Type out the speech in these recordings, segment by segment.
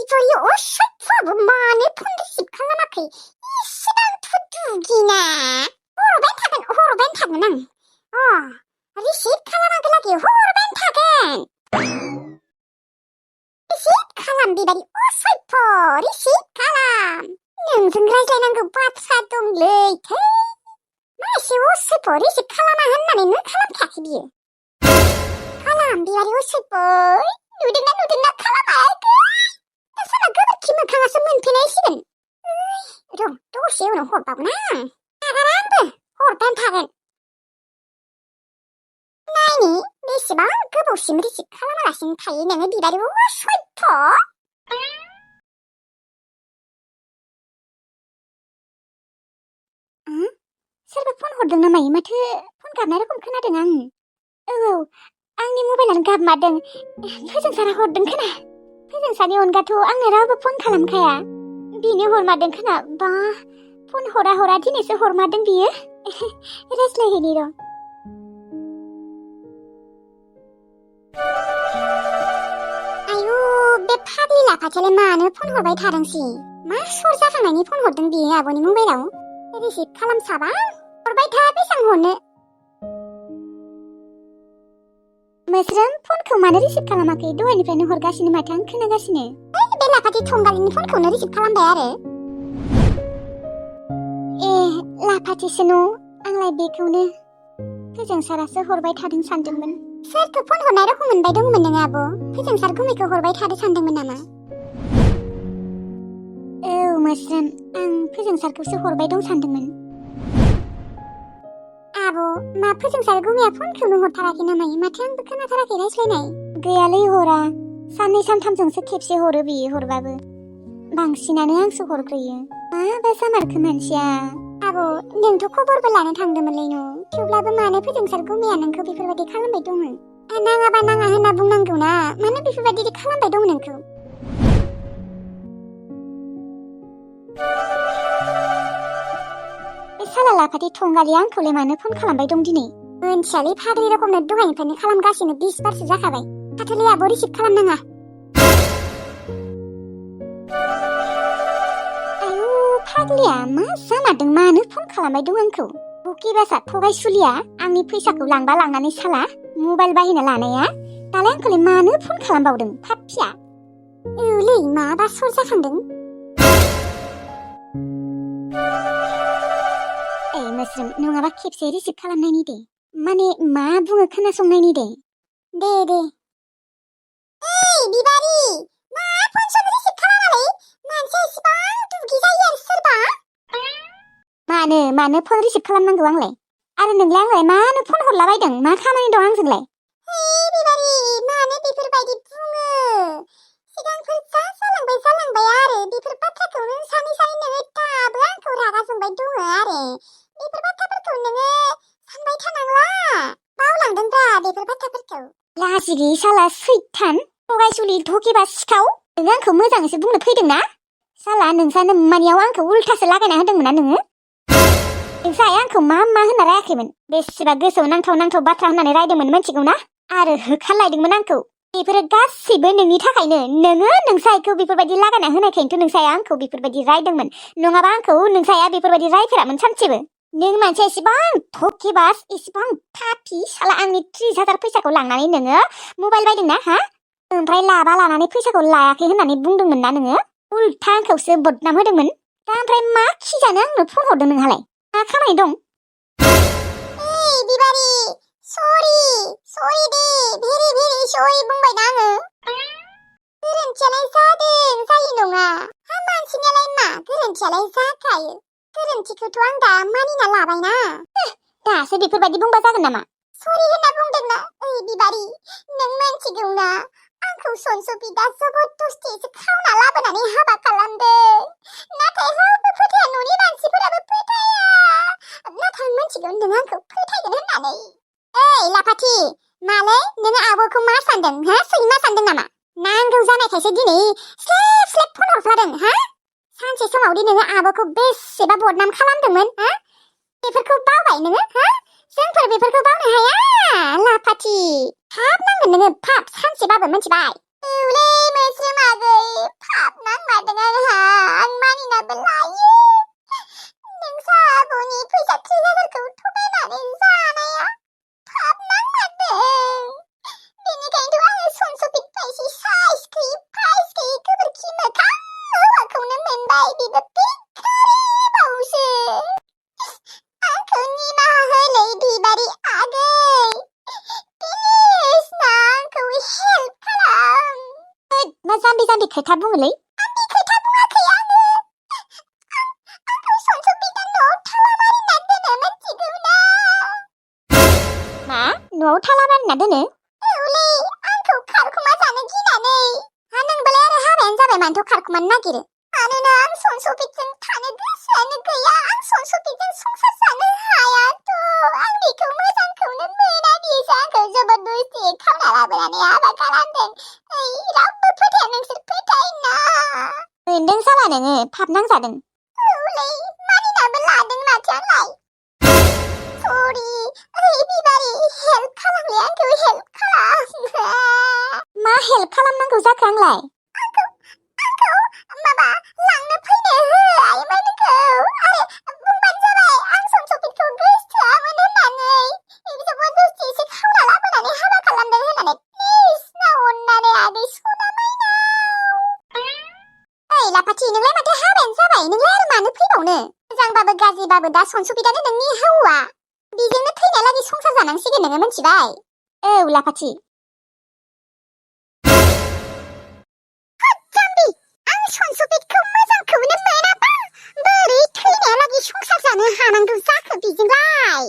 이거이 어설퍼 마네 폰 리시브 칼라마케 이시방 투두기나 호로벤 타근 리시브 칼라마글라기 호로벤 타근 리시브 칼람 비바리 어설퍼 리시브 칼람 नोंजों रायज्लायनांगौ बाथ्रा दंलै थै मा एसे असैफो रिसिभ खालामा होननानैनो खालामखायाखै बियो खालाम बिबारि असैफो नुदोंना खालामाखै दा साला गोबोरखि मोखाङासो मोनफैनायसिगोन र' दसे उनाव हरबावगोन आं नागारा आंबो हरबायानो थागोन नायनि बेसेबां गोबावसिम रिसिभ खालामालासिनो थायो नोङो बिबारि असैफो सोरबा फन हरदों ना मायो माथो फन गाबनाय रखम खोनादों आं औ आंनि मबाइलानो गाबमारदों फोजोंसारा हरदों खोना फोजोंसानि अनगाथ' आंनो रावबो फन खालामखाया बिनो हरमारदों खोना बा फन हरा दिनैसो हरमारदों बियो रायज्लायहैनि र' आयु बे फाग्लि लाफाथियालाय मानो फन हरबाय थादोंसि मा सर जाखांनायनि फन हरदों बियो आब'नि मबाइलाव रिसिभ खालामसाबा हरबाय था बेसां हरनो मोस्रोम फनखौ मानो रिसिभ खालामाखै दहायनिफ्रायनो हरगासिनो माथो आं खोनागासिनो बे लाफाथि थंगालिनि फनखौनो रिसिभ खालामबाय आरो ए लाफाथिसो न' आंलाय बेखौनो फोजोंसारासो हरबाय थादों सानदोंमोन सोरखौ फन हरनाय रखम मोनबाय दंमोन नों आब' फोजोंसार गुमैखौ हरबाय थादो सानदोंमोन नामा औ मोस्रोम आं फोजोंसारखौसो हरबाय दं सानदोंमोन आब' मा फोजोंसार गुमैया फनखौनो हरथाराखै ना मायो माथो आंबो खोनाथाराखै रायज्लायनाय गैयालै हरा साननै सानथामजोंसो खेबसे हरो बियो हरबाबो बांसिनानो आंसो हरग्रोयो माबा जामारखो मानसिया आब' नोंथ' खबरबो लानो थांदोंमोनलै न' थेवब्लाबो मानो फोजोंसार गुमैया नोंखौ बेफोरबायदि खालामबाय दङ नाङाबा नाङा होनना बुंनांगौ ना मानो बेफोरबायदि खालामबाय दं नोंखौ साला लाफाथि थंगालिया आंखौलाय मानो फन खालामबाय दं दिनै मोनथियालै फाग्लि रखमनो दहायनिफ्रायनो खालामगासिनो 20 बारसो जाखाबाय थाथ'लै आब' रिसिभ खालामनाङा आयु फाग्लिया मा जामारदों मानो फन खालामबाय दं आंखौ बकिबासा थगायसुलिया आंनि फैसाखौ लांबा लांनानै साला मबाइल बायना लानाया दालाय आंखौलाय मानो फन खालामबावदों फाफिया औलै माबा सर जाखांदों मोस्रोम नङाबा खेबसे रिसिभ खालामनायनि दे माने मा बुङो खोनासंनायनि दे ओइ बिबारि मा फनसन रिसिभ खालामालै मानसिया इसिबां दुगि जायो आरो सोरबा मानो फन रिसिभ खालामनांगौ आंलाय आरो नोंलाय आंलाय मानो फन हरलाबायदों मा खामानि दं आंजोंलाय बिबारि मानो बेफोरबायदि बुङो सिगांफोर जालांबाय आरो बेफोर बाथ्राखौनो सानै नोङो दाबो आंखौ रागा जोंबाय दङ आरो बेफोर बाथ्राफोरखौ नोङो सानबाय थानांला बावलांदोंब्रा बेफोर बाथ्राफोरखौ लाजि गैयि साला सैथान थगायसुलि धकिबा सिखाव नों आंखौ मोजाङैसो बुंनो फैदोंना साला नोंसा नोम्मानियाव आंखौ उल्थासो लागायना होदोंमोन ना नोङो नोंसा आंखौ मा होनना रायाखैमोन बेसेबा गोसोआव नांथाव बाथ्रा होननानै रायदोंमोन मिथिगौ ना आरो होखारलायदोंमोन आंखौ बेफोरो गासैबो नोंनि थाखायनो नोंसायखौ बेफोरबायदि लागायना होनायखायनोथ' नोंसाया आंखौ बेफोरबायदि रायदोंमोन नङाबा आंखौ नोंसाया बेफोरबायदि रायफेरामोन सानसेबो नों मानसिया इसिबां धकिबास इसिबां पापि साला आंनि 30,000 फैसाखौ लांनानै नोङो मबाइल बायदोंना हा ओमफ्राय लानानै फैसाखौ लायाखै होननानै बुंदोंमोन ना नोङो उल्था आंखौसो बदनाम होदोंमोन दा ओमफ्राय मा खिजानो आंनो फन हरदों नोंहालाय मा खामानि दं ओइ बिबारि सरि दे भेरि सरि बुंबायना आङो गोरोन्थियालाय जायो नङा हा मानसिनियालाय मा गोरोन्थियालाय जाखायो गोरोन्थिखौथ' आं दा मानिना लाबायना दासो बेफोरबायदि बुंबा जागोन नामा सरि होनना बुंदोंना ओइ बिबारि नों मिथिगौना आंखौ सनसु बिदा जबरदस्तिसो खावना लाबोनानै हाबा खालामदों नाथाय रावबो फोथाया न'नि मानसिफोराबो फोथाया नाथाय मिथिगौ नों आंखौ फोथायगोन होननानै ओइ लाफाथि मालै नोङो आब'खौ मा सानदों हा सैमा सानदों नामा नांगौ जानायखायसो दिनै स्लेब फन हरफ्लादों हा सानसे समाव दि नोङो आब'खौ बेसेबा बदनाम खालामदोंमोन हा बेफोरखौ बावबाय नोङो हा जोंफोर बेफोरखौ बावनो हाया लाफाथि पाप नांगोन नोङो पाप सानसेबाबो मिथिबाय औलै मोस्रोम आगै पाप मा जाम्बि जाम्बि खोथा बुङोलै? आंनि खोथा बुङाखै आङो। आंखौ सनसबिता न'आव थाला मारिना दोनो मिथिगौ ना? मा? न'आव थाला मारिना दोनो? औलै, आंखौ खारखुमा जानो गिनानै। हा नोंबालाय आरो हाबायानो जाबाय मानोथ' खारखुमानो नागिरो? मानोना आं सनसबितजों थानो गोसोआनो गैया। आं सनसबितजों संसार जानो हायाथ'। आं बेखौ मोजांखौनो मोना। बियोसो आंखौ जबरदस्ति खावना लाबोनानै हाबा खालामदों। रावबो फोथाया, नोंसोर फोथायना? मोनदों साला नोङो, पाप नांजादों। औलै, मानिनाबो लादों माथो आंलाय। सरि, बिबारि, हेल्प खालामलै आंखौ, हेल्प खालाम। मा हेल्प खालामनांगौ जाखो आंलाय? आंखौ माबा लांनो फैनो हो आइमोनखौ। आरो बुंबानो जाबाय आं सनसबितखौ गोसोआमोन होननानै। जबरदस्तिसो खावना लाबोनानै हाबा खालामदों होननानै। प्लिज ना अननानै आगै सना माइनाव। ओइ लाफाथि, नोंलाय माथो हाबायानो जाबाय, नोंलाय आरो मानो फैबावनो? मोजांबाबो गाज्रिबाबो दा सनसबितानो नोंनि हौवा। बेजोंनो थैनायालागै संसार जानांसिगोन नोङो, मिथिबाय? औ लाफाथि। जाम्बि, आं सनसबितखौ मोजांखौनो मोनाबा बोरै थैनायालागै संसार जानो हानांगौ जाखो बेजोंलाय?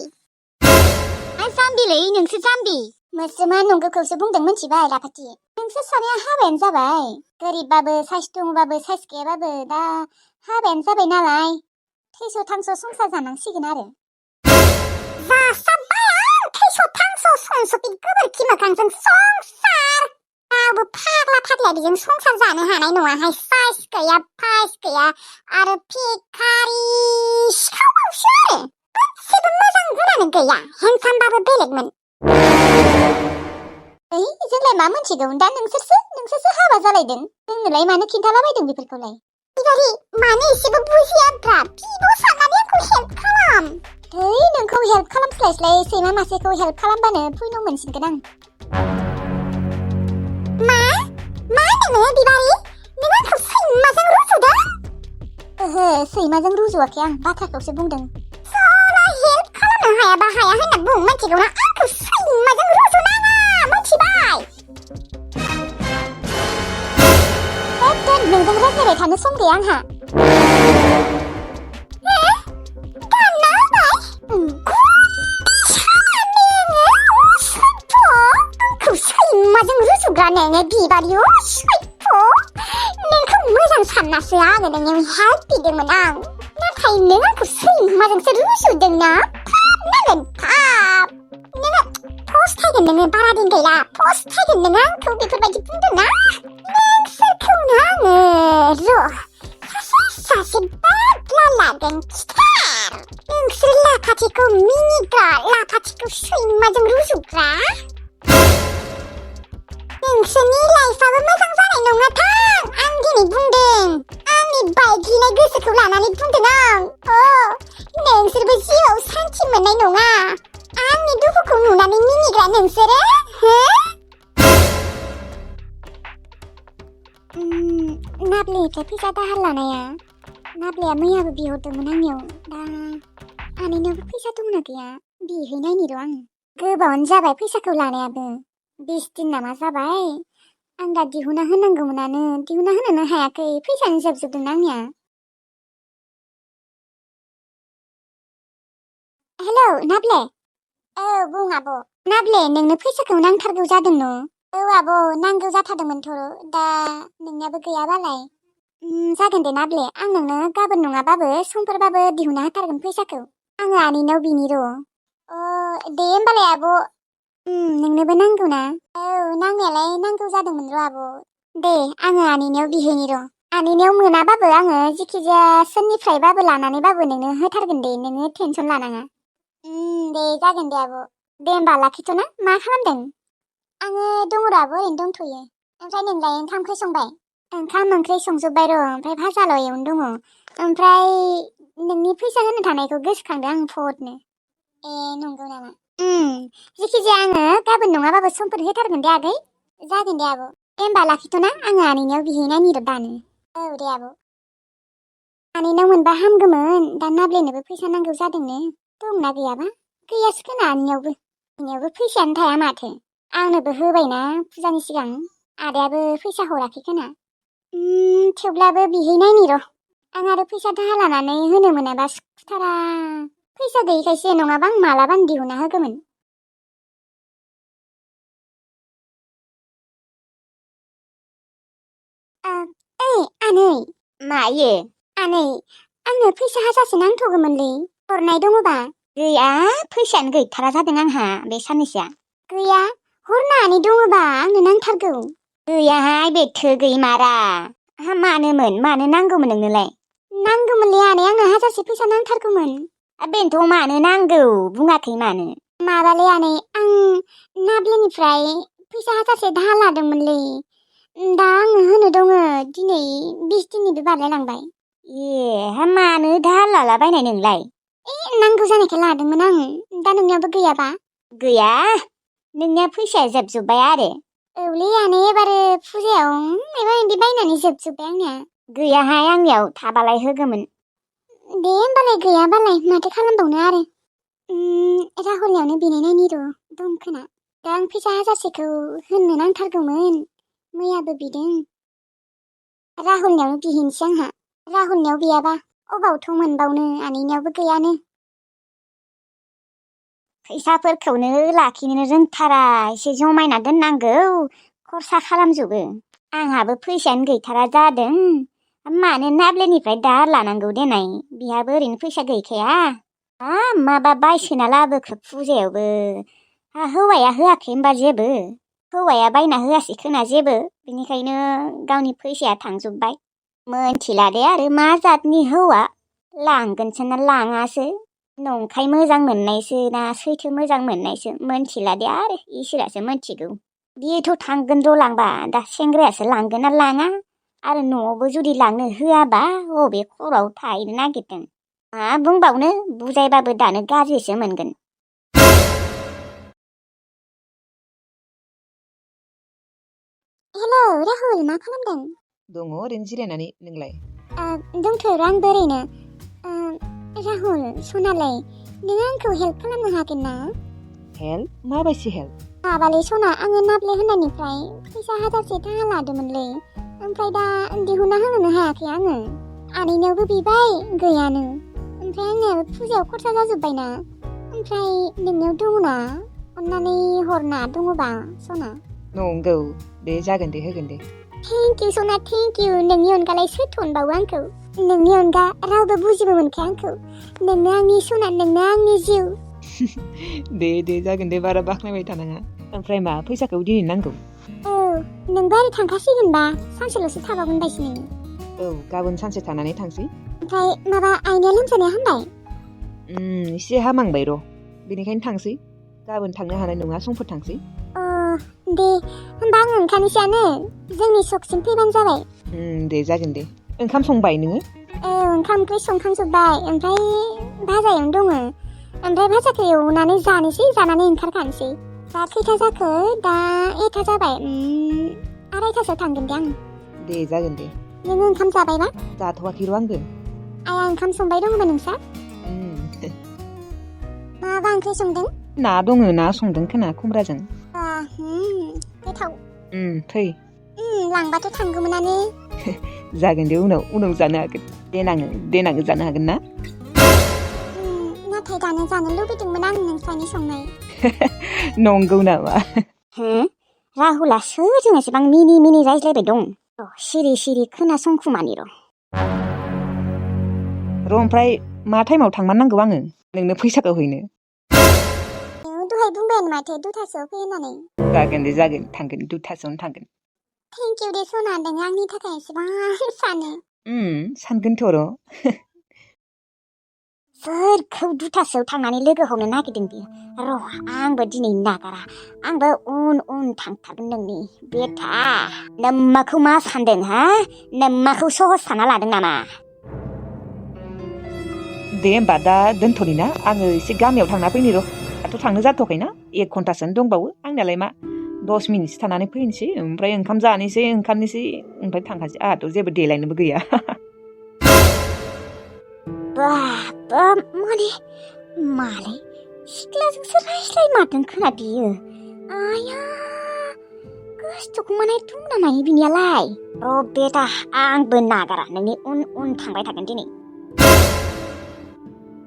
मा जाम्बिलै, नोंसो जाम्बि। मोस्रोमा नंगौखौसो बुंदों, मिथिबाय लाफाथि? नोंसोर सानैया हाबायानो जाबाय। गोरिबबाबो साइस दङबाबो साइस गैयाबाबो दा हाबायानो जाबाय नालाय थैस' थांस' संसार जानांसिगोन आरो। जासाबबाय आं थैस' थांस' सनसबित गोबोरखि मोखांजों संसार। रावबो फाग्ला फाग्ला बेजों संसार जानो हानाय नङाहाय। साइस गैया, फाइस गैया आरो भिखारि सिखावबावसो आरो। गासिबो मोजां गुनानो गैया। हेन्डसामबाबो बेलेगमोन। जोंलाय मा मोनथिगौ? दा नोंसोरसो हाबा जालायदों। जोंनोलाय मानो खिन्थालाबायदों बेफोरखौलाय? बिबारि, मानो एसेबो बुजियाब्रा? बिब' साननानै आंखौ हेल्प खालाम। नोंखौ हेल्प खालामस्लायस्लाय सैमा मासेखौ हेल्प खालामबानो फैनो मोनसिनगोन आं। मा नोङो बिबारि? नों आंखौ सैमाजों रुजुदों? ओहो, सैमाजों रुजुवाखै आं, बाथ्राखौसो बुंदों। साला हेल्प खालामनो हायाबा हाया होनना बुं, मिथिगौना? आंखौ सैमाजों रुजुनाङा, मिथिबाय? नोंजों रायज्लायबाय थानो सम गैया आंहा। नोङो बिबारि असयथ'। नोंखौ मोजां साननासो आङो नोंनि हेल्प बिदोंमोन आं। नाथाय नों आंखौ सैमाजोंसो रुजुदोंना? पाप नांगोन, पाप। नोङो फस्थायगोन, नोङो बारा दिन गैला फस्थायगोन। नोङो आंखौ बेफोरबायदि बुंदोंना? नोंसोरखौनो आङो सासे बादला लागोन, खिथार। नोंसोर लाफाथिखौ मिनिग्रा, लाफाथिखौ सैमाजों रुजुग्रा। नोंसोरनि लाइफआबो मोजां जानाय नङाथां। आं दिनै बुंदों, आंनि बायग्लिनाय गोसोखौ लानानै बुंदों आं। नोंसोरबो जिउआव सान्थि मोननाय नङा। आंनि दुखुखौ नुनानै मिनिग्रा नोंसोरो, हो? नाब्लेनिफ्राय फैसा दाहार लानाया, नाब्लेया मैयाबो बिहरदोंमोन आंनियाव। दा आनैनावबो फैसा दंना गैया बिहैनायनि र' आं। गोबावानो जाबाय फैसाखौ लानायाबो। 20 दिन नामा जाबाय। आं दा दिहुना होनांगौमोनानो, दिहुना होनोनो हायाखै। फैसायानो जोबजोबदोंना आंनिया। हेलौ नाब्ले। औ बुं आब'। नाब्ले, नोंनो फैसाखौ नांथारगौ जादों न'? औ आब', नांगौ जाथारदोंमोनथ'। दा नोंनियाबो गैयाबालाय? जागोन दे नाब्ले, आं नोंनो गाबोन नङाबाबो समफोरबाबो दिहुना होथारगोन फैसाखौ। आङो आनैनाव बिनि र'। दे होमबालाय आब'। नोंनोबो नांगौ ना? औ, नांनायालाय नांगौ जादोंमोन र' आब'। दे, आङो आनैनियाव बिहैनि र'। आनैनियाव मोनाबाबो आङो जिखिजाया सोरनिफ्रायबाबो लानानैबाबो नोंनो होथारगोन दे, नोङो टेनसन लानाङा। दे जागोन दे आब'। दे होमबा लाखिथ'ना? मा खालामदों? आङो दङ र' आब', ओरैनो दंथ'यो। ओमफ्राय नोंलाय ओंखाम ओंख्रि संबाय? ओंखाम ओंख्रि संजोब्बाय र', ओमफ्राय भाजाल' एवनो दङ। ओमफ्राय नोंनि फैसा होनो थानायखौ गोसोखांदों आं फदनो। ए, नंगौ नामा? जिखिजाया आङो गाबोन नङाबाबो समफोर होथारगोन दे आगै। जागोन दे आब'। दे होमबा लाखिथ'ना? आङो आनैनियाव बिहैनायनि र' दानो। औ दे आब'। आनैनाव मोनबा हामगौमोन, दा नाब्लेनोबो फैसा नांगौ जादोंनो। दंना गैयाबा? गैयासो खोना आनैनियावबो। आनैनियावबो फैसायानो थाया माथो। आंनोबो होबायना फुजानि सिगां। आदायाबो फैसा हराखै खोना थेवब्लाबो बिहैनायनि र' आं आरो फैसा दाहार लानानै होनो मोनाबा सुखुथारा फैसा गैयिखायसो नङाबा आं मालाबानो दिहुनना होगौमोन ओइ आनै मायो आनै आंनो फैसा हाजारसो नांथ'गौमोनलै हरनाय दङबा गैया फैसायानो गैथारा जादों आंहा बे साननैसोआ गैया हरनानै दङबा आंनो नांथारगौ गैयाहाय बेथो गैमारा मानो नांगौमोन नोंनोलाय नांगौमोनलै आनै आंनो हाजारसे फैसा नांथारगौमोन बेनोथ' मानो नांगौ बुङाखै मानो माबालै आनै आं नाब्लेनिफ्राय फैसा हाजारसे दाहार लादोंमोनलै दा आङो होनो दङ दिनै 20 दिननिबो बारलायलांबाय ए मानो दाहार लालाबायनाय नोंलाय नांगौ जानायखाय लादोंमोन आं दा नोंनियावबो गैयाबा गैया नोंनिया फैसाया जोबजोब्बाय आरो औलै आनै एबारो फुजायाव माबा माबि बायनानै जोबजोब्बाय आंनिया गैयाहाय आंनियाव थाबालाय होगौमोन दे होमबालाय गैयाबालाय माथो खालामबावनो आरो राहुलनियावनो बिनायनायनि र' दं खोना दा आं फैसा हाजारसेखौ होनो नांथारगौमोन मैयाबो बिदों राहुलनियावनो बिहैनोसै आंहा राहुलनियाव गैयाबा अबावथ' मोनबावनो आनैनियावबो गैयानो फैसाफोरखौनो लाखिनो रोंथारा एसे जमायना दोननांगौ खरसा खालामजोबो आंहाबो फैसायानो गैथारा जादों मानो नाब्लेनिफ्राय दाहार लानांगौ देनाय बिहाबो ओरैनो फैसा गैखाया माबा बायसोना लाबोखो फुजायावबो हौवाया होआखै होनबा जेबो हौवाया बायना होआसै खोना जेबो बेनिखायनो गावनि फैसाया थांजोब्बाय मोनथिला दे आरो मा जातनि हौवा लांगोनसो ना लाङासो नंखाय मोजां मोननायसो ना सैथो मोजां मोननायसो मोनथिला दे आरो इसोरासो मोनथिगौ बेथ' थांगोन र' लांबा दा सेंग्रायासो लांगोन ना लाङा आरो न'आवबो जुदि लांनो होआबा अबे खराव थाहैनो नागिरदों मा बुंबावनो बुजायबाबो दानो गाज्रिसो मोनगोन हेलौ राहुल मा खालामदों दङ ओरैनो जिरायनानै नोंलाय दंथ'यो आंबो ओरैनो राहुल सनालाय नों आंखौ हेल्प खालामनो हागोन ना हेल्प माबायदि हेल्प माबालै सना आङो नाब्ले होननायनिफ्राय फैसा हाजारसे दाहार लादोंमोनलै ओमफ्राय दा दिहुनना होनोनो हायाखै आङो आनैनावबो बिबाय गैयानो ओमफ्राय आंनियाबो फुजायाव खरसा जाजोब्बायना ओमफ्राय नोंनियाव दङना अन्नानै हरना दङबा सना नंगौ दे जागोन दे होगोन दे थेंक इउ सना थेंक इउ नोंनि अनगालाय सोरथो अनबावो आंखौ नोंनि अनगा रावबो बुजिबो मोनखाया आंखौ नोंनो आंनि सना नोंनो आंनि जिउ दे जागोन दे बारा बाख्नायबाय थानाङा ओमफ्राय मा फैसाखौ दिनै नांगौ औ नोंबो आरो थांखासिगोनबा सानसेल'सो थाबावगोन बायसो नोङो औ गाबोन सानसे थानानै थांसै ओमफ्राय माबा आइनिया लोमजानाया हामबाय एसे हामांबाय र' बेनिखायनो थांसै गाबोन थांनो हानाय नङा समफोर थांसै दे होमबा आं ओंखारनोसैयानो जोंनि सकसिम फैबानो जाबाय दे जागोन दे ओंखाम संबाय नोङो ओंखाम ओंख्रि संखांजोब्बाय ओमफ्राय भाजायावनो दङ ओमफ्राय भाजाखौ एवनानै जानोसै जानानै ओंखारखानोसै दा खैथा जाखो दा 1 जाबाय 2:30 थांगोन दे आं दे जागोन दे नोङो ओंखाम जाबायबा जाथ'वाखै र' आंबो आया ओंखाम संबाय दङबा नोंसा माबा ओंख्रि संदों ना दङ ना संदों खोना खुमब्राजों गोथाव फै लांबाथ' थांगौमोनानो जागोन दे उनाव जानो हागोन देनां जानो हागोन ना नाथाय दानो जानो लुबैदोंमोन आं नोंसानि संनाय नंगौ नामा राहुला सोरजों एसेबां मिनि रायज्लायबाय दं सिरि खोनासंखुमानि र' ओमफ्राय मा टाइमाव थांमारनांगौ आङो नोंनो फैसाखौ हैनो दहाय बुंबायानो माथो 2:00सोआव फै होननानै जागोन थांगोन 2:00सोआवनो थांगोन थेंक इउ दे सना नों आंनि थाखाय एसेबां सानो सानगोनथ' र' सोरखौ 2:00सोआव थांनानै लोगो हमनो नागिरदों बियो र' आंबो दिनै नागारा आंबो उन थांथारगोन नोंनि बेथा नोम्माखौ मा सानदों नोम्माखौ सहस साना लादों नामा दे होमबा दा दोनथ'नि ना आङो एसे गामियाव थांना फैनि र' दाथ' थांनो जाथ'वाखैना 1 घन्टासोनो दंबावो आंनियालाय मा 10 मिनिटसो थानानै फैनोसै ओमफ्राय ओंखाम जानोसै ओंखारनोसै ओमफ्राय थांखासै आंहाथ' जेबो देलायनोबो गैया मालाय सिख्लाजोंसो रायज्लाय मारदों खोना बियो आया गोसोखौ माने बुंना मायो बिनियालाय र' बेटा आंबो नागारा नोंनि उन उन थांबाय थागोन दिनै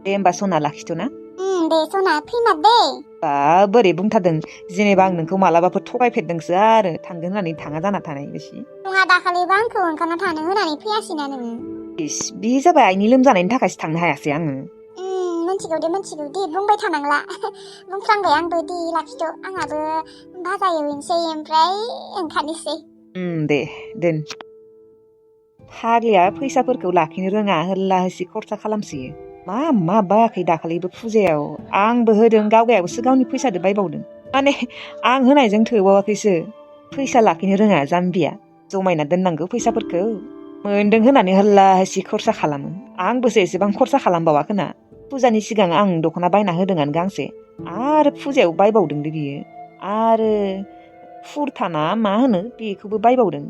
दे होमबा सना लाखिथ'ना दे सना फैमार दे बा बोरै बुंथारदों जेनेबा आं नोंखौ मालाबाफोर थगायफेरदोंसो आरो थांगोन होननानै थाङा जाना थानाय बिसि नङा दाखालिबो आंखौ ओंखारना थानो होनानै फैयासैना नोङो इस बे जाबाय आइनि लोमजानायनि थाखायसो थांनो हायासै आङो मोनथिगौ दे बुंबाय थानांला बुंफ्लांबाय आंबो दे लाखिथ' आंहाबो भाजा एवनोसै ओमफ्राय ओंखारनोसै दे दोन फाग्लिया फैसाफोरखौ लाखिनो रोङा होला होसि खरसा खालामसोयो मा बायाखै दाखालिबो फुजायाव आंबो होदों गावगायाबोसो गावनि फैसादो बायबावदों माने आं होनायजों थोबावाखैसो फैसा लाखिनो रोङा जाम्बिया जमायना दोननांगौ फैसाफोरखौ मोनदों होननानै होला होसि खरसा खालामो आंबोसो एसेबां खरसा खालामबावाखैना फुजानि सिगां आं दख'ना बायना होदोंआनो गांसे आरो फुजायाव बायबावदोंलै बियो आरो कुर्ताना मा होनो बेखौबो बायबावदों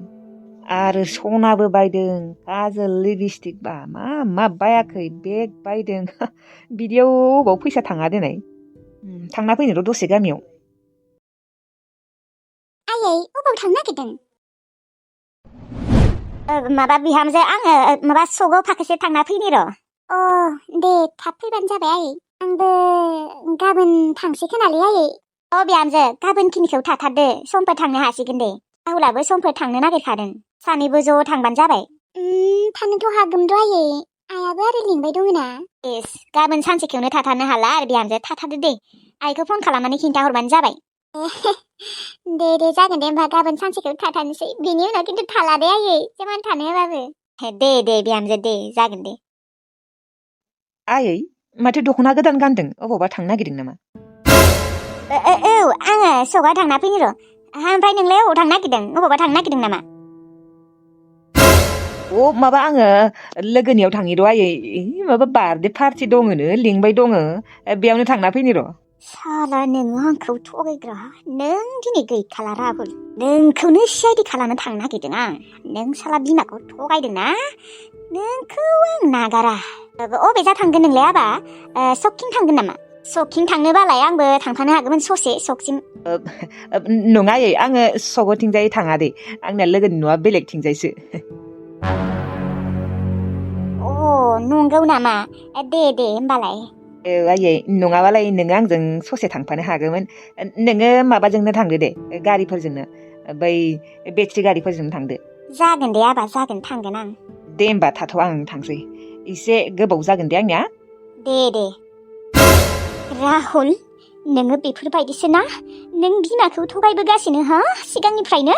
आरो सनाबो बायदों काजोल लिपस्टिक बा मा बायाखै बेग बायदों बिदियाव अबाव फैसा थाङा देनाय थांना फैनो र' दसे गामियाव आयै अबाव थांनो नागिरदों माबा बिहामजो आङो माबा सकआव फाखोसे थांना फैनि र' दे थाब फैबानो जाबाय आयै आंबो गाबोन थांसै खोनालै आयै बिहामजो गाबोनखिनिखौ थाथारदो समफोर थांनो हासिगोन दे राहुलाबो समफोर थांनो नागिरखादों सानैबो ज' थांबानो जाबाय थानोथ' हागोन र' आयै आइयाबो आरो लिंबाय दङना एस गाबोन सानसेखौनो थाथारनो हाला आरो बिहामजो थाथारदो दे आइखौ फन खालामनानै खिन्थाहरबानो जाबाय दे जागोन दे होमबा गाबोन सानसेखौ थाथारनोसै बिनि उनाव खिन्थु थाला दे आयै जेमान थानो होबाबो दे बिहामजो दे जागोन दे आयै माथो दख'ना गोदान गानदों अबावबा थांनो नागिरदों नामा आङो सकआव थांना फैनि र' ओमफ्राय नोंलाय अबाव थांनो नागिरदों अबावबा थांनो नागिरदों नामा माबा आङो लोगोनियाव थांनि र' आयै माबा बार्थडे पार्टि दङनो लिंबाय दङ बेयावनो थांना फैनि र' साला नोङो आंखौ थगायग्रा नों दिनै गैखाला राहुल नोंखौनो सिआइडि खालामनो थांनो नागिरदों आं नों साला बिमाखौ थगायदोंना नोंखौ आं नागारा अबे जा थांगोन नोंलाय आबा सकिं थांगोन नामा सकिं थांनोबालाय आंबो थांफानो हागौमोन ससे सकसिम नङा आयै आङो सकथिंजाय थाङा दे आंना लोगोनि न'आ बेलेगथिंजायसो नंगौ नामा दे होमबालाय आयै नङाबालाय नोङो आंजों ससे थांफानो हागौमोन नोङो माबाजोंनो थांदो दे गारिफोरजोंनो बै बेटारि गारिफोरजोंनो थांदो जागोन दे आबा जागोन थांगोन आं दे होमबा थाथ' आं थांसै एसे गोबाव जागोन दे आंनिया दे राहुल नोङो बेफोरबायदिसो ना नों बिमाखौ थगायबोगासिनो हा सिगांनिफ्रायनो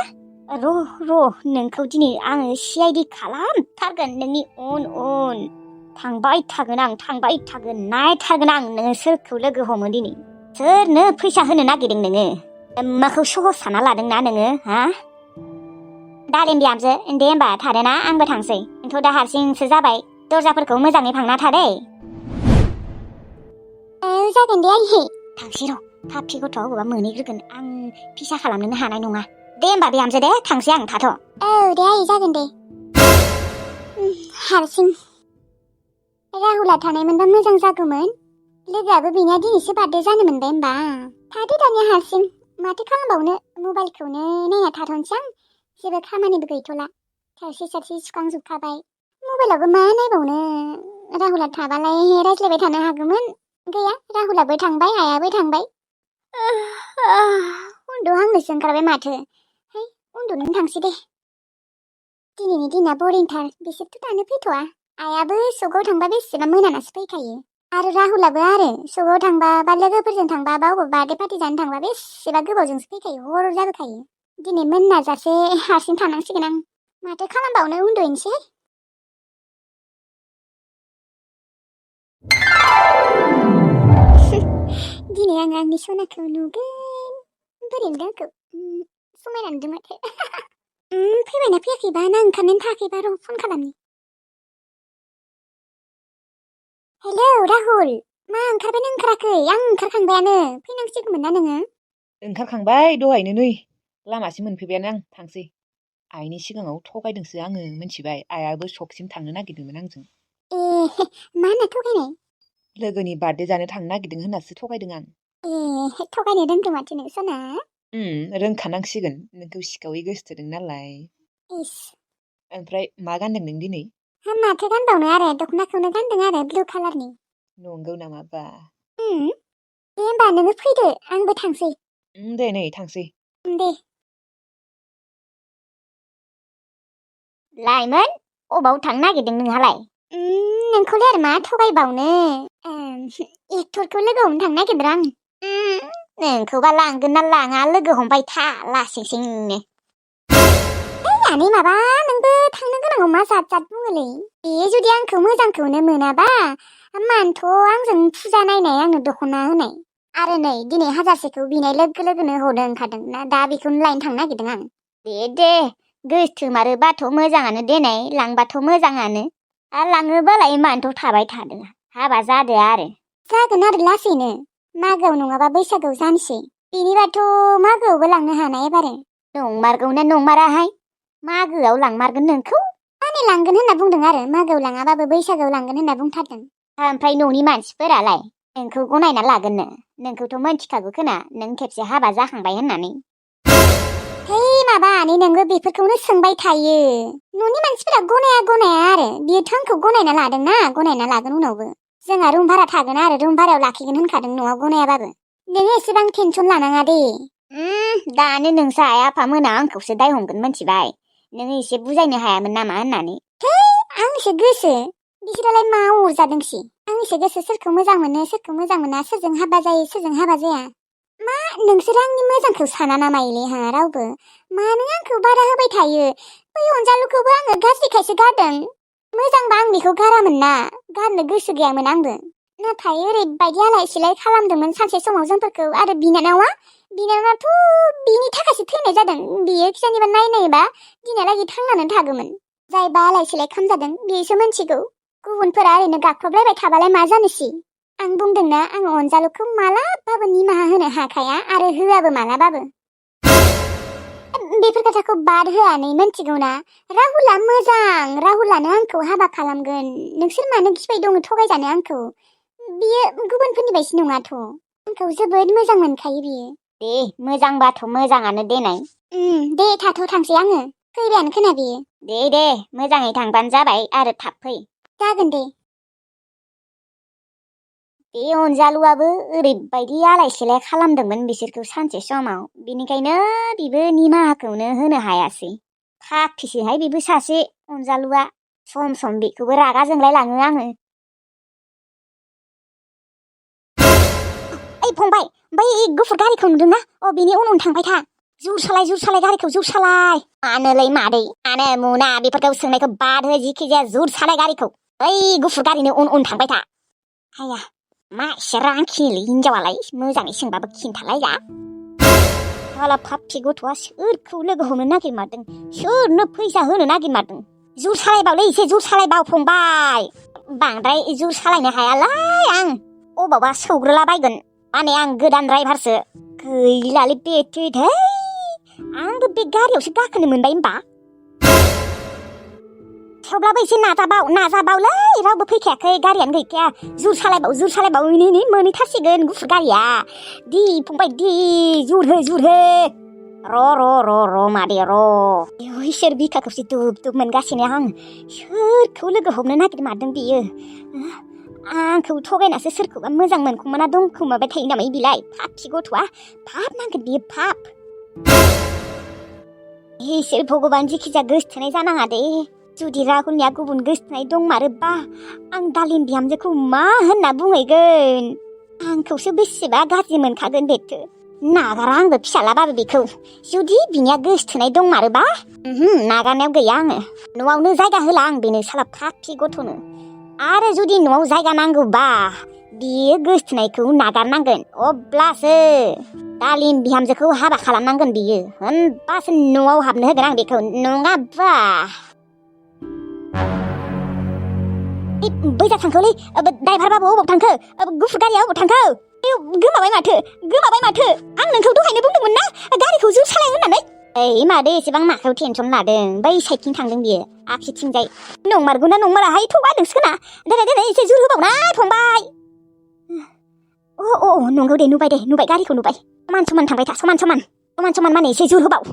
र' नोंखौ दिनै आङो सिआइडि खालामथारगोन नोंनि उन थांबाय थागोन नायथारगोन आं नोङो सोरखौ लोगो हमो दिनै सोरनो फैसा होनो नागिरदों नोङो माखौ सहस साना लादोंना नोङो हा दालिम बिहामजो दे होमबा थादोना आंबो थांसै नोंथ' दा हारसिंसो जाबाय दरजाफोरखौ मोजाङै फांना थादे जागोन दे आयै थांसै र' पापि गथ'आ अबावबा मोनहैग्रोगोन आं फिसा खालामनोनो हानाय नङा दे होमबा बिहामजो दे थांसै आं थाथ' दे आयै जागोन दे हारसिं राहुला थानायमोनबा मोजां जागौमोन लोगोआबो बेनिया दिनैसो बार्थडे जानो मोनबाय होमबा थादो दानिया हारसिं माथो खालामबावनो मबाइलखौनो नायना थाथ'नोसै आं जेबो खामानिबो गैथ'ला थोरसि सुखांजोबखाबाय मबाइलावबो मा नायबावनो राहुला थाबालाय रायज्लायबाय थानो हागौमोन गैया राहुलाबो थांबाय आयाबो थांबाय उन्दुहांनोसो ओंखारबाय माथो है उन्दुनो थांसै दे दिनैनि दिना बरिंथार बिसोरथ' दानो फैथ'वा आयाबो सकआव थांबा बेसेबा मोनानासो फैखायो आरो राहुलाबो आरो सकआव थांबा बा लोगोफोरजों थांबा बा अबेबा बार्थडे पार्टि जानो थांबा बेसेबा गोबावजोंसो फैखायो हर जाबोखायो दिनै मोनाजासे हारसिं थानांसिगोन आं माथो खालामबावनो उन्दुनोसै दिनै आं आंनि सनाखौ नुगोन बोरै नुदों समायना नुदों माथो फैबायना फैयाखैबा ना ओंखारनानै थायाखैबा र' फन खालामनि हेलौ राहुल मा ओंखारबायना ओंखाराखै आं ओंखारखांबायानो फैनांसिगौमोन ना नोङो ओंखारखांबाय दहायनो नै लामासिम मोनफैबायानो आं थांसै आइनि सिगाङाव थगायदोंसो आङो मिथिबाय आइयाबो सकसिम थांनो नागिरदोंमोन आंजों मा होनना थगायनाय लोगोनि बार्थडे जानो थांनो नागिरदों होननासो थगायदों आं थगायनो रोंगौ माथो नों सना रोंखानांसिगोन नोंखौ सिखावै गोसोथोदों नालाय। इस ओमफ्राय मा गानदों नों दिनै? माथो गानबावनो आरो दख'नाखौनो गानदों आरो ब्लु कालारनि। नंगौ नामा बा? दे होमबा नोङो फैदो आंबो थांसै। दे नै थांसै। दे। लाइमोन अबाव थांनो नागिरदों नोंहालाय? नोंखौलाय आरो मा थगायबावनो एक्टरखौ लोगो हमनो थांनो नागिरदों आं। नोंखौबा लांगोन ना लाङा लोगो हमबाय था लासिंसिंनो। आनै माबा नोंबो थांनो गोनाङाव मा जात जात बुङोलै। बे जुदि आंखौ मोजांखौनो मोनाबा मानोथ' आंजों फुजा नायनाय आंनो दख'ना होनाय। आरो नै दिनै हाजारसेखौ बिनाय लोगो लोगोनो हरनो ओंखारदों ना दा बेखौनो लायनो थांनो नागिरदों आं। दे गोसथोमारोबाथ' मोजाङानो देनाय लांबाथ' मोजाङानो। आरो लाङोबालाय मानोथ' थाबाय थादों हाबा जादो आरो। जागोन आरो लासैनो मागोआव नङाबा बैसागोआव जानोसै। बिनिबाथ' मागोआवबो लांनो हानाय एबारो। नंमारगौना नंमाराहाय मागोआव लांमारगोन नोंखौ? माने लांगोन होनना बुंदों आरो मागोआव लाङाबाबो बैसागोआव लांगोन होनना बुंथारदों। ओमफ्राय न'नि मानसिफोरालाय नोंखौ गनायना लागोननो? नोंखौथ' मोनथिखागौ खोना नों खेबसे हाबा जाखांबाय होननानै। है माबा आनै नोंबो बेफोरखौनो सोंबाय थायो। न'नि मानसिफोरा गनाया आरो बियोथ' आंखौ गनायना लादोंना गनायना लागोन उनावबो। जोंहा रुम भारा थागोन आरो रुम भारायाव लाखिगोन होनखादों न'आव गनायाबाबो। नोङो एसेबां टेनसन लानाङा दे। दानो नोंसा आइ आफामोना आंखौसो दाय हमगोन मोनथिबाय। नोङो एसे बुजायनो हायामोन नामा होननानै। आंसो गोसो बिसोरालाय मा अरजादोंसि। आंसो गोसो सोरखौ मोजां मोनो सोरखौ मोजां मोना सोरजों हाबा जायो सोरजों हाबा जाया। मा नोंसोर आंनि मोजांखौ साना नामायोलै हा रावबो? मानो आंखौ बादा होबाय थायो? बै अनजालुखौबो आङो गाज्रिखायसो गारदों। मोजांबा आं बेखौ गारामोन ना गारनो गोसो गैयामोन आंबो। नाथाय ओरैबायदि आलाय सिलाय खालामदोंमोन सानसे समाव जोंफोरखौ। आरो बिनानावाथ' बिनि थाखायसो थैनाय जादों। बियो खिजानिबा नायनायबा दिनैहालागै थांनानै थागौमोन। जायबा आलाय सिलाय खामजादों बेसो मोनथिगौ। गुबुनफोरा ओरैनो गाख्रबलायबाय थाबालाय मा जानोसि। आं बुंदोंना आङो अनजालुखौ मालाबाबो निमाहा होनो हाखाया आरो होआबो मालाबाबो। बेफोर खोथाखौ बाद होआनै मोनथिगौना राहुला मोजां। राहुलानो आंखौ हाबा खालामगोन। नोंसोर मानो गिबाय दङ थगायजानो आंखौ? बियो गुबुनफोरनि बायदि नङाथ'। आंखौ जोबोद मोजां मोनखायो बियो। दे मोजांबाथ' मोजाङानो देनाय। दे थाथ' थांसै आङो फैबायानो खोना बियो। दे मोजाङै थांबानो जाबाय आरो थाब फै। जागोन दे। बे अनजालुआबो ओरैबायदि आलाय सिलाय खालामदोंमोन बिसोरखौ सानसे समाव। बिनिखायनो बिबो निमाहाखौनो होनो हायासै। फाफिसोहाय बेबो सासे अनजालुआ। सम सम बेखौबो रागा जोंलाय लाङो आङो। ओइ फंबाय बै गुफुर गारिखौ नुदोंना? बिनि उन थांबाय था। जुर सालाय गारिखौ जुर सालाय। मानोलै मादै मानो मुना बेफोरखौ सोंनायखौ बाद हो जिखिजाया जुर सालाय गारिखौ। बै गुफुर गारिनि उन थांबाय था। हाया मा एसे रांखिनिलै हिनजावालाय मोजाङै सोंबाबो खिन्थालायला। साला फाफि गथ'आ सोरखौ लोगो हमनो नागिरमारदों सोरनो फैसा होनो नागिरमारदों। जुर सालायबावलै एसे जुर सालायबाव फंबाय। बांद्राय जुर सालायनो हायालाय आं अबावबा सौग्रोलाबायगोन। माने आं गोदान ड्राइभारसो। गैलालै बेथै आंबो बे गारियावसो गाखोनो मोनबाय होमबा। थेवब्लाबो एसे नाजाबावलै रावबो फैखायाखै गारियानो गैखाया। जुर सालायबाव नै मोनहैथारसिगोन गुफुर गारिया। दि फंबाय दि जुर हो। र' मादै र'। इसोर बिखाखौसो दुब मोनगासिनो आं। सोरखौ लोगो हमनो नागिरमारदों बियो? आंखौ थगायनासो सोरखौबा मोजां मोनखुमाना दंखुमाबाय थायो नामा बिलाय फाफि गथ'आ। पाप नांगोन बियो पाप। इसोर भगबान जिखिजाया गोसथोनाय जानाङा दे। जुदि राहुलनिया गुबुन गोसथोनाय दंमारोबा आं दालिम बिहामजोखौ मा होनना बुंहैगोन? आंखौसो बेसेबा गाज्रि मोनखागोन बेथो। नागारा आंबो फिसालाबाबो बेखौ। जुदि बिनिया गोसथोनाय दंमारोबा नागारनायाव गैया आङो। न'आवनो जायगा होला आं बेनो साला फाफि गथ'नो। आरो जुदि न'आव जायगा नांगौबा बियो गोसथोनायखौ नागारनांगोन अब्लासो दालिम बिहामजोखौ हाबा खालामनांगोन बियो। होनबासो न'आव हाबनो होगोन आं बेखौ नङाबा। बैजा थांखोलै ड्राइभार बाबु अबाव थांखो? गुफुर गारिया अबाव थांखो? गोमाबाय माथो। आं नोंखौ दहायनो बुंदोंमोन ना गारिखौ जुर सालाय होननानै। ओइ मादै एसेबां माखौ टेनसन लादों? बै साइडथिं थांदों बियो आगसिथिंजाय। नंमारगौना नंमाराहाय थगायदोंसो खोना। देनाय एसे जुर होबावनाय फंबाय। नंगौ दे नुबाय गारिखौ नुबाय। समान थांबाय था समान। समान समान माने एसे जुर होबाव